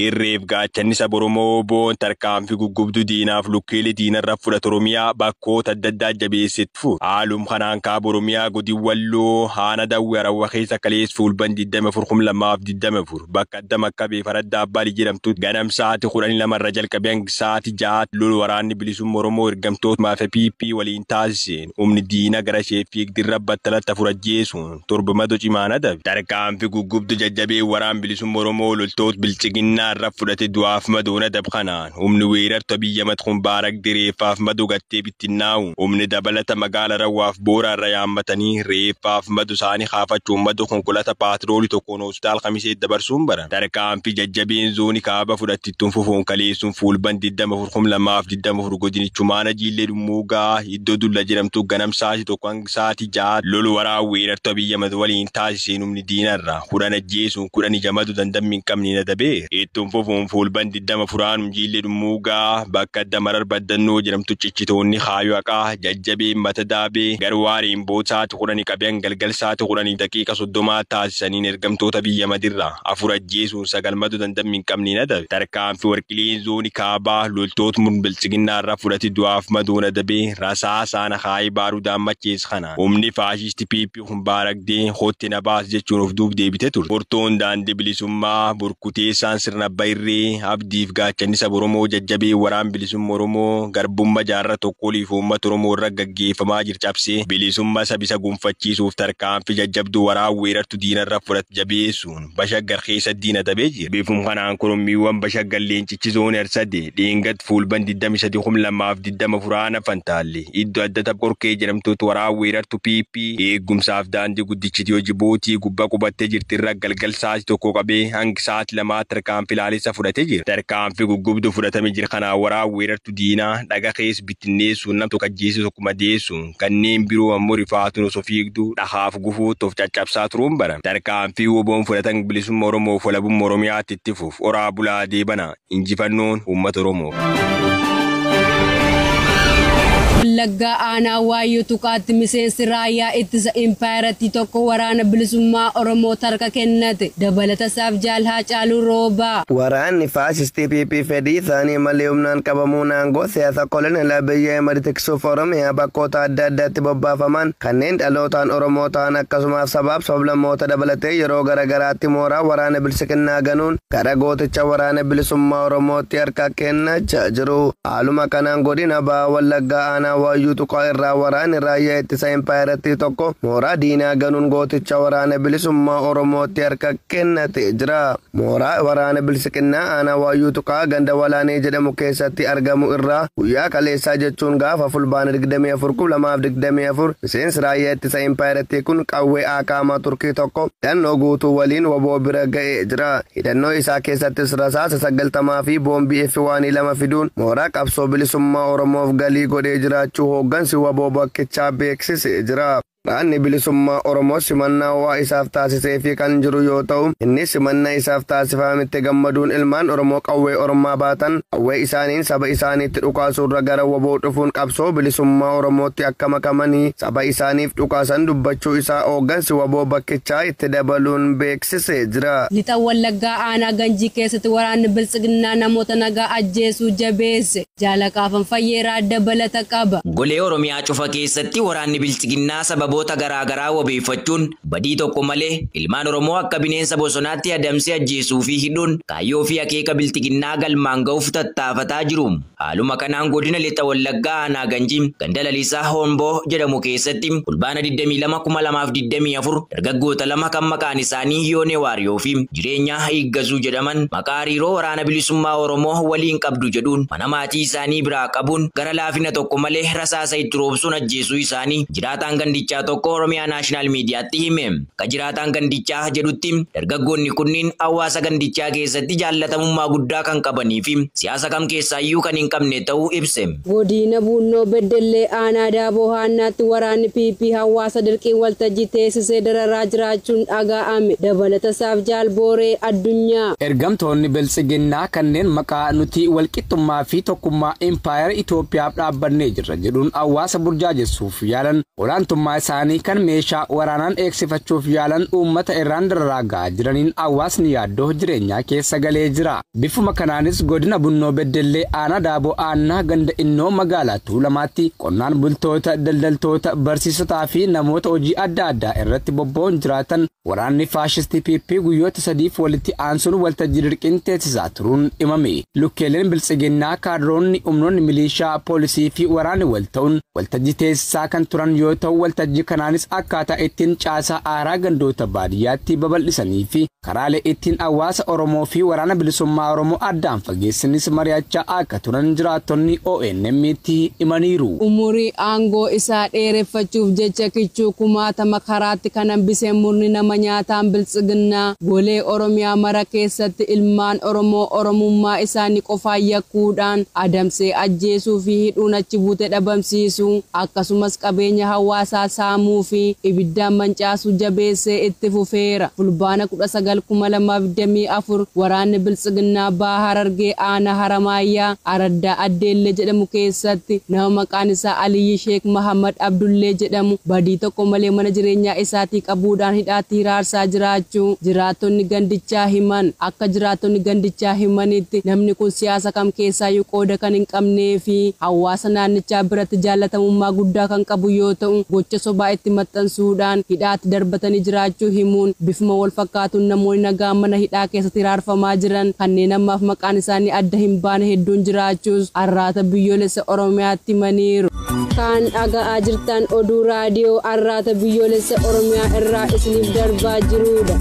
Irreef gaachanni saba Oromoo boon tarkaanfii guggubduu diinaaf lukkeelee diinarra fudhatu Oromiyaa bakkoota adda addaa jabeessetti fuudha. Haalum kanaan kaaba Oromiyaa godin Walloo haana Dawwee Harawwa keessa kalees fuulban 24/2024 bakka adda Makkabee Faradda Abbaalii jedhamtu ganam sa'aatii 12 irra jalqabee hanga sa'aatii 6 lol waraanni bilisummaa Oromoo ergamtoota maafa PP waliin taasiseen humni diina gara ishee fiigdirra battalatti afur ajjeesuun torba madoo cimaan adabe. Tarkaanfii guggubdu jajjabee waraan bilisummaa Oromoo loltoota bilchiginnaa irra fudhate du'aaf madoon adab kanaan humni weerartuu biyya matkuun baarak direeffaaf madoo gattee bittinnaa'u humni dabalata magaala Rawwaaf boora irra yaammatanii reeffaaf madu isaanii kaafachuun madoo konkolaataa paatroolii tokkoon hospitaal Kamisee dabarsuun baran. Tarkaanfii jajjabeen zoonii kaaba fudhattittuun fufuun kaleessuun fuulban 24/2024 godinichumaana Jiillee Dhummuugaa iddoo Dulla jedhamtu ganam sa'aatii 1 hanga sa'aatii 6 lol waraan weerartuu biyya madu waliin taasiseen humni diinarra 10 ajjeesuun 10 ija madu dandammi hin qabne adabee. Ittuun fufuun fuulban 24 Jiillee Dhummuugaa bakka adda Marar Baddannoo jedhamtu ciccitoonni Haayuu Haqaa jajjabeen mata daabee garwaariin booda sa'aatii 10 qabee galgal sa'aatii 10:30 taasisaniin ergamtoota biyya madirra 4 ajjeesuun 9 madu dandammi hin qabne adabe. Tarkaanfii warqileen zoonii kaabaa loltoota murn bilchiginnaa irra fudhate du'aaf madoon adabee rasaa saana haayii baaruu daammachees kana humni faashisti PP humbaaragdee hotti na baas jechuun of duub deebite ture. Furtuun daandii bilisummaa burkuteessaan sirna bayree abdiif gaachanni saba Oromoo jajjabee waraan bilisummaa Oromoo garbummaa jaarraa tokko oliif uummata Oromoo irra gaggeeffamaa jira cabsee bilisummaa sabisa gonfachiisuuf tarkaanfii jajjabduu waraan weerartu diinarra fudhate jabeessuun bashaggar keessa diina dabee jira. Bifum kanaan korommiiwwan bashaggar leencichi zoonii Arsadee dheengat fuulban 23/2024 furaana Fantaalle iddoo adda Tabqorkee jedhamtuutu waraan weerartu PP eegumsaaf daandii guddichi Jibootii gubbaa qubattee jirti irra galgal sa'aatii 1 qabee hanga sa'aatii 2 tarkaanfii laalessa fudhatee jira. Tarkaanfii guggubduu fudhatame jira kanaan waraan weerartu diinaa dhaga keessa bittinneessuun nam tokko ajjeessu tokko madeessuun kanneen biroo ammoo rifaatuun osoo fiigduu dhahaaf gufuutti of caccabsaa turuun barame. Tarkaanfii woboon fudhatan bilisummaa Oromoof walabummaa Oromiyaatti itti fuuf oraa bulaa deebana injifannoon uummata Oromoof. Wallaggaa aanaa Waayyuu Tuqaatti miseensi raayyaa ittisa impaayeratti tokko waraana bilisummaa Oromoo tarka kennate. Dabalata isaaf Jaal Haacaaluu Roobaa. Waraanni faashistii PP fedhii isaanii malee humnaan qabamuun aangoo siyaasa kolonel Abiyyi Ahimad tiksuuf Oromiyaa bakkoota adda addaatti bobbaafaman kanneen dhalootaan Oromoo ta'an akkasumas sabaaf sablammoota dabalatee yeroo garaagaraatti mooraa waraana bilisiqinnaa ganuun gara gooticha waraana bilisummaa Oromootti harka kennachaa jiru. Haaluma kanaan godina Baha Wallaggaa aanaa Waayyuu Tuqaa irraa waraanni raayyaa ittisa impaayeratti tokko mooraa diinaa ganuun gooticha waraana bilisummaa Oromootti harka kennatee jira. Mooraa waraana bilisiqinnaa aanaa Waayyuu Tuqaa ganda Walaanee jedhamu keessatti argamu irraa guyyaa kaleessaa jechuun gaafa fulbaana 24/2024 miseensi raayyaa ittisa impaayeratti kun qawwee Akaamaa Turkii tokko hidhannoo guutuu waliin woboo bira ga'ee jira. Hidhannoo isaa keessattis rasaasa 90 fi boombii F1 2 fiduun mooraa qabsoo bilisummaa Oromoof galii godhee jiraachuu hooggansi waboo bakkichaa beeksisee jira. Waraanni bilisummaa Oromoo simannaa waa isaaf taasisee fi kan jiru yoo ta'u, inni simannaa isaaf taasifametti gammaduun ilmaan Oromoo qawwee Oromaa baatan qawwee isaaniin saba isaaniitti dhukaasuurra gara waboo dhufuun qabsoo bilisummaa Oromootti akka makamanii saba isaaniif dhukaasan dubbachuu isaa hooggansi waboo bakkichaa itti dabaluun beeksisee jira. Lixa Wallaggaa aanaa Ganjii keessatti waraanni bilisiginnaa namoota nagaa ajjeesuu jabeesse. Jaalaqaafan Fayyeeraa dabalata qaba. Golee Oromiyaa cufa keessatti waraanni bilisiginnaa sababoota garaagaraa wabeeffachuun badii tokko malee ilmaan Oromoo akka bineensa bosonaatti adamsee ajjeesuu fi hidhuun kaayyoo fi akeeka bilisiginnaa galmaan ga'uuf tattaafataa jiru. Haaluma kanaan godina Lixa Wallaggaa aanaa Ganjii ganda Lalisaa Homboo jedhamu keessatti fulbaana 22/2024 dargaggoota lama kan maqaan isaanii Yoonee Waariyoo fi Jireenya Hiiggasuu jedhaman maqaa hariiroo waraana bilisummaa Oromoo waliin qabdu jedhuun mana maatii isaanii biraa qabuun gara laafina tokko malee rasaasa itti roobsuun ajjeesuu isaanii jiraataan gandichaa tokko Oromiyaa Naashinaal Miidiyaatti hime. Akka jiraataan gandichaa jedhutti dargaggoonni kunniin hawaasa gandichaa keessatti jaallatamummaa guddaa kan qabanii fi siyaasa kam keessaayyuu kan hin qabne ta'uu ibse. Godina Bunnoo Beddellee aanaa Daaboo Haannaatti waraanni PP hawaasa dirqiin waltajjii teessisee dararaa jiraachuun dhaga'ame. Dabalata isaaf Jaal Booree Addunyaa. Ergamtoonni bilisiginnaa kanneen maqaa nuti walqixxummaa fi tokkummaa impaayera Itoophiyaaf dhaabbannee jirra jedhuun hawaasa burjaajessuuf yaalan olaantummaa isaanii isaanii kan meeshaa waraanaan eegsifachuuf yaalan uummata irraan dararaa gahaa jiraniin hawaasni yaaddoo jireenyaa keessa galee jira. Bifuma kanaanis godina Bunnoo Beddellee aanaa Daaboo Aannaa ganda Innoo magaalaa Tuulamaatti qonnaan bultoota, daldaltoota, barsiisotaa fi namoota hojii adda addaa irratti bobba'uun jiraatan waraanni faashistii PP guyyoota sadiif walitti aansuun waltajjii dirqiin teessisaa turuun himame. Lukkeeleen biltsiginnaa, kaadroonni, humnoonni milishaa, poolisii fi waraanni wal ta'uun waltajjii teessisaa kan turan yoo ta'u, waltajjii kanaanis akkaataa ittiin caasaa aaraa gandoota baadiyyaatti babal'isanii fi karaalee ittiin hawaasa Oromoo fi waraana bilisummaa Oromoo addaan fageessanis mari'achaa akka turan jiraattonni ONM'tti himaniiru. Umurii aangoo isaa dheereffachuuf jecha kichuu kumaatama karaatti kan hambisee murni nama nyaataan biltsiginnaa golee Oromiyaa mara keessatti ilmaan Oromoo Oromummaa isaanii qofaan yakkuudhaan adamsee ajjeesuu fi hidhuun achi buute dhabamsiisuu, akkasumas qabeenya hawaasaa saamuu fi ibiddaan mancaasuu jabeessee itti fufeera. Fulbaana 19,2024 waraanni biltsiginnaa Baha Harargee aanaa Haramaayyaa Araddaa Addeellee jedhamu keessatti nama maqaan isaa Aliyyi Sheek Mahammad Abdullee jedhamu badii tokko malee mana jireenyaa isaatii qabuudhaan hidhaatti hiraarsaa jiraachuu jiraattonni gandichaa himan. Akka jiraattonni gandichaa himanitti namni kun siyaasa kam keessaayyuu qooda kan hin qabnee fi hawaasa naannichaa biratti jaalatamummaa guddaa kan qabu yoo ta'u, gocha sobaa itti maxxansuudhaan hidhaatti darbatanii jiraachuu himuun, bifuma wal fakkaatuun namoonni nagaa mana hidhaa keessatti hiraarfamaa jiran kanneen ammaaf maqaan isaanii adda hin baane hedduun jiraachuus Arraata Biyyoolessa Oromiyaatti himaniiru. Kan dhaga'aa jirtan oduu raadiyoo Arraata Biyyoolessa Oromiyaa irraa isiniif darbaa jirudha.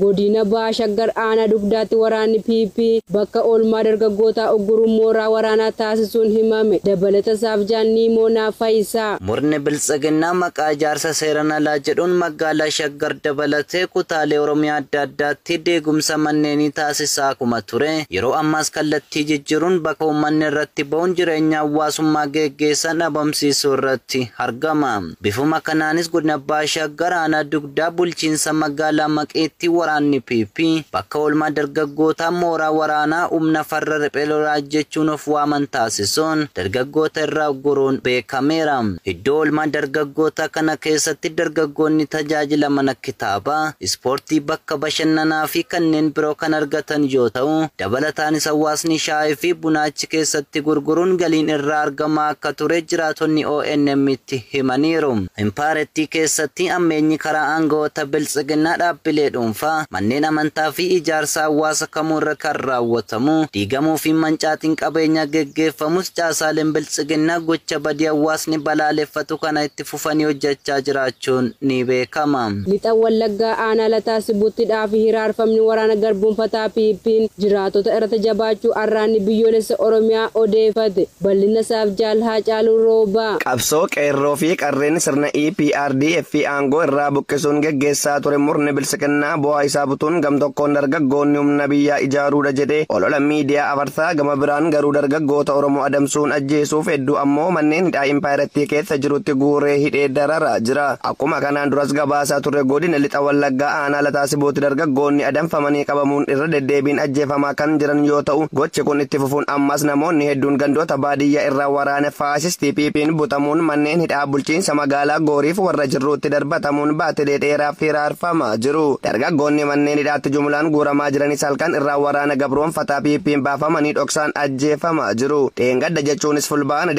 Godina Baha Shaggar aanaa Dugdaatti waraanni PP bakka oolmaa dargaggootaa ugguruun mooraa waraanaa taasisuun himame. Dabalata isaaf Jaannii Moonaa Faayisaa. Murni biltsiginnaa maqaa ijaarsa seeraan alaa jedhuun magaalaa Shaggar dabalatee kutaalee Oromiyaa adda addaatti deegumsa manneenii taasisaa akkuma ture, yeroo ammaas kallattii jijjiiruun bakka uummanni irratti ba'uun jireenya hawaasummaa geggeessan dhabamsiisuu irratti argama. Bifuma kanaanis godina Baha Shaggar aanaa Dugdaa bulchiinsa magaalaa Maqeetti waraanni PP bakka oolmaa dargaggootaa mooraa waraanaa humna farra riphee lolaa jechuun of waaman taasisuun dargaggoota irraa ugguruun beekameera. Iddoo oolmaa dargaggoota kana keessatti dargaggoonni tajaajila mana kitaabaa, ispoortii, bakka bashannanaa fi kanneen biroo kan argatan yoo ta'u, dabalataanis hawaasni shaayii fi buna achi keessatti gurguruun galiin irraa argamaa akka ture jiraatonni ONM'tti himaniiru. Impaarettii keessatti ammeenyi karaa aangawoota biltsiginnaa dhaabbilee dhuunfaa, manneen amantaa fi ijaarsa hawaasa kamuu irra kan raawwatamu diigamuu fi mancaatiin qabeenyaa geggeeffamus, caasaaleen biltsiginnaa gocha badii hawaasni balaaleffatu kana itti fufanii hojjechaa jiraachuun ni beekama. Lixa Wallaggaa aanaa Lataa Sibuuttidhaa fi hiraarfamni waraana garboomfataa PP'n jiraatota irratti jabaachuu Arraanni Biyyoolessa Oromiyaa odeeffate. Bal'ina isaaf Jaal Haacaaluu Roobaa. Qabsoo qeerroo fi qarreen sirna EPRDF aangoo irraa buqqisuun geggeessaa ture murni biltsiginnaa bu'aa isaa butuun gamtokkoon dargaggoonni humna biyyaa ijaaruudha jedhee olola miidiyaa afarsaa, gama biraan garuu dargaggoota Oromoo adamsuun ajjeesuuf, hedduu ammoo manneen hidhaa impaayirattii keessa jirutti guuree hidhee dararaa jira. Akkuma kanaan duras gabaasaa turre, godina Lixa Wallaggaa aanaa Lataa Sibuutti dargaggoonni adamfamanii qabamuun irra deddeebiin ajjeefamaa kan jiran yoo ta'u, gochi kun itti fufuun ammas namoonni hedduun gandoota baadiyyaa irraa waraana faasistii PP'n butamuun manneen hidhaa bulchiinsa magaalaa Gooriif warra jirruutti darbatamuun baatilee dheeraaf hiraarfamaa jiru. Dargaggoonni manneen hidhaatti jumlaan guuramaa jiranis halkan irraa waraana gabroonfataa PP'n baafamanii dhoksaan ajjeefamaa jiru. Dheengadda jechuunis Fulbaana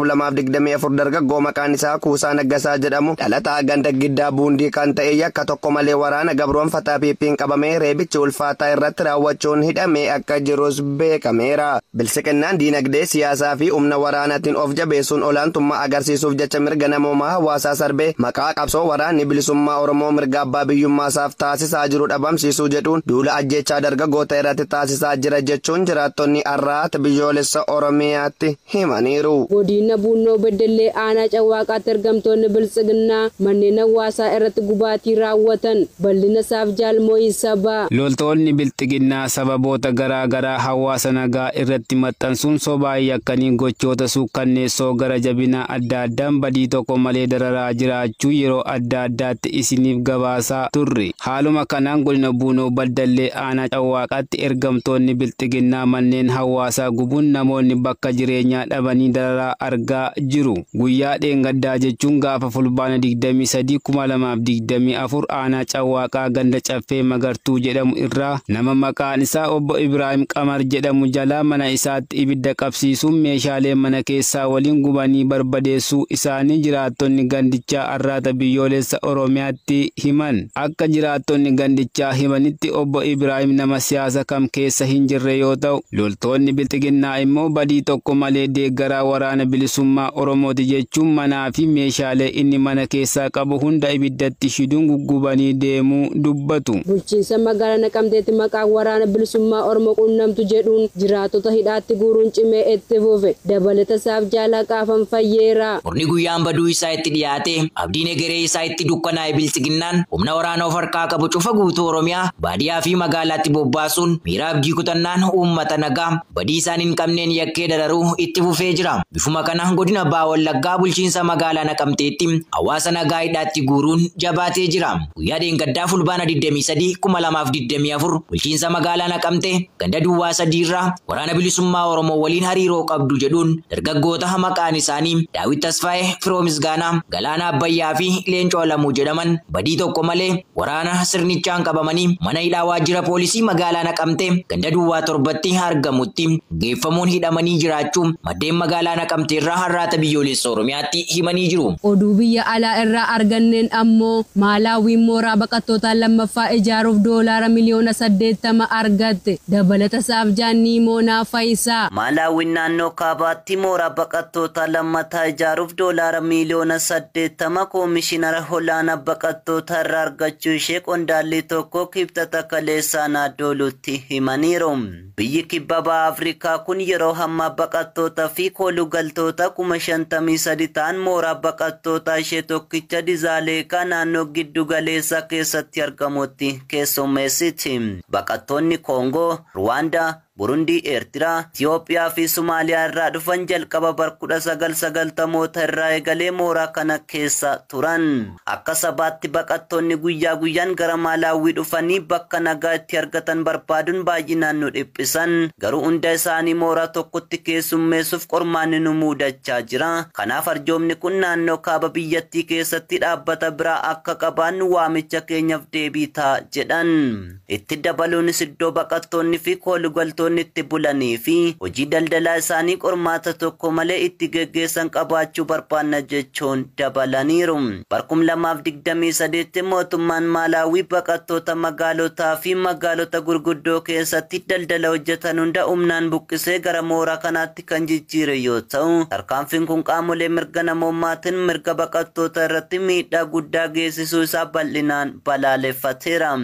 22,2024 dargaggoo maqaan isaa Kuusaa Naggasaa jedhamu, dhalataa ganda Giddaa Buundii kan ta'e, yakka tokko malee waraana gabroonfataa PP'n qabamee reebichi ulfaataa irratti raawwachuun hidhamee akka jirus beekameera. Biltsiginnaan diinagdee, siyaasaa fi humna waraanaatiin of jabeessuun olaantummaa agarsiisuuf jecha mirga namoomaa hawaasaa sarbee, maqaa qabsoo waraanni bilisummaa Oromoo mirga abbaa biyyummaasaaf taasisaa jiru dhabamsiisuu jedhuun duula ajjechaa dargaggoota irratti taasisaa jira jechuun jiraattonni Arraata Biyyoolessa Oromiyaatti himaniiru. Godina Bunnoo Beddellee aanaa Cawaaqaatti ergamtoonni biltsiginnaa manneen hawaasaa irratti gubaatii raawwatan. Bal'ina isaaf Jaal Mooyisabaa. Loltoonni bilxiginnaa sababoota garaa garaa hawaasa nagaa irratti maxxansuun sobaa yakkanii gochoota suukkanneessoo gara jabinaa adda addaan badii tokko malee dararaa jiraachuu yeroo adda addaatti isiniif gabaasaa turre. Haaluma kanaan godina Buunoo Baddallee aanaa Cawwaaqaatti ergamtoonni bilxiginnaa manneen hawaasaa gubuun namoonni bakka jireenyaa dhabanii dararaa argaa jiru. Guyyaa dheengaddaa jechuun gaafa fulbaana 23 2024 aanaa Cawwaaqaa ganda Caffee Magartuu jedhamu irraa nama maqaan isaa obbo Ibraahim Qamar jedhamu jalaa mana isaatti ibidda qabsiisuun meeshaalee mana keessaa waliin gubanii barbadeessuu isaanii jiraattonni gandichaa Arraata Biyyoolessa Oromiyaatti himan. Akka jiraattonni gandichaa himanitti obbo Ibraahim nama siyaasa kam keessa hin jirre yoo ta'u, loltoonni bilxiginnaa immoo badii tokko malee deeggaraa waraana bilisummaa Oromooti jechuun manaa fi meeshaalee inni mana keessaa qabu hunda ibiddatti shiduun guggubanii deemuu dubbatu. Bulchiinsa magaalaa Naqamteetti maqaa waraana bilisummaa Oromoo quunnamtu jedhuun jiraattota hidhaatti guuruun cimee itti fufe. Dabalata isaaf jaalaa qaafan fayyeera. Murni guyyaan baduu isaa itti dhiyaate abdiin egeree isaa itti dukkanaa'e bilxiginnaan humna waraana of harkaa qabu cufa guutuu Oromiyaa baadiyyaa fi magaalaatti bobbaasuun miira abdii kutannaan uummata nagaa badii isaan hin qabneen yakkee dararuu itti fufee jira. Bifuma kana godina Baha Wallaggaa bulchiinsa magaalaa Naqamteetti hawaasa nagaa hidhaatti guuruun jabaatee jira. Guyyaa dheengaddaa fulbaana 23 2024 bulchiinsa magaalaa Naqamtee ganda duwwaa 3 irraa waraana bilisummaa Oromoo waliin hariiroo qabdu jedhuun dargaggoota maqaan isaanii Daawit Tasfaayee, Firoo Misgaanaa, Galaanaa Abbayyaa fi Leencoo Alamuu jedhaman badii tokko malee waraana sirnichaan qabamanii mana hidhaa waajjira poolisii magaalaa Naqamtee ganda duwwaa 7tti argamutti geeffamuun hidhamanii jiraachuu maddeen magaalaa Naqamtee irraa Arraata Biyyoolessa Oromiyaatti himanii jiru. Oduu biyya alaa irraa arganneen ammoo Maalaawiin mooraa baqattootaa lammaffaa ijaaruuf doolaara miliyoona 80 argatte. Dabalata isaaf Jaannii Moonaa Fayisaa. Maalaawiin naannoo kaabaatti mooraa baqattoota lammataa ijaaruuf doolaara miliyoona 80 koomishinara olaanaa baqattoota irraa argachuu ishee qondaalli tokko kibxata kaleessaa naaddoolutti himaniiru. Biyyi kibba baha Afrikaa kun yeroo ammaa baqattoota fi koolugaltoota 53,000 ta'an mooraa baqattoota ishee tokkicha Dizaaleekaa naannoo giddu galeessaa keessatti argamutti keessummeessiti. Baqattoonni Koongoo, Ruwaandaa, Burundii, Eertiraa, Itiyoophiyaa fi Somaaliyaa irraa dhufan jalqaba bara 1990moota irraa eegalee mooraa kana keessa turan. Akka sabaatti baqattoonni guyyaa guyyaan gara Maalaawii dhufanii bakka nagaa itti argatan barbaaduun baay'inaan nu dhiphisan. Garuu hunda isaanii mooraa tokkotti keessummeessuuf qormaanni nu mudachaa jira. Kanaaf arjoomni kun naannoo kaaba biyyattii keessatti dhaabbata biraa akka qabaannu waamicha keenyaaf deebii ta'a jedhan. Itti dabaluunis iddoo baqattoonni fi koolugaltoonni itti bulanii fi hojii daldalaa isaanii qormaata tokko malee itti geggeessan qabaachuu barbaanna jechuun dabalaniiru. Bara 2023 mootummaan Maalaawii baqattoota magaalotaa fi magaalota gurguddoo keessatti daldala hojjetan hunda humnaan buqqisee gara mooraa kanaatti kan jijjiire yoo ta'u, tarkaanfiin kun qaamolee mirga namoomaatiin mirga baqattoota irratti miidhaa guddaa geessisuu isaa bal'inaan balaaleffateera.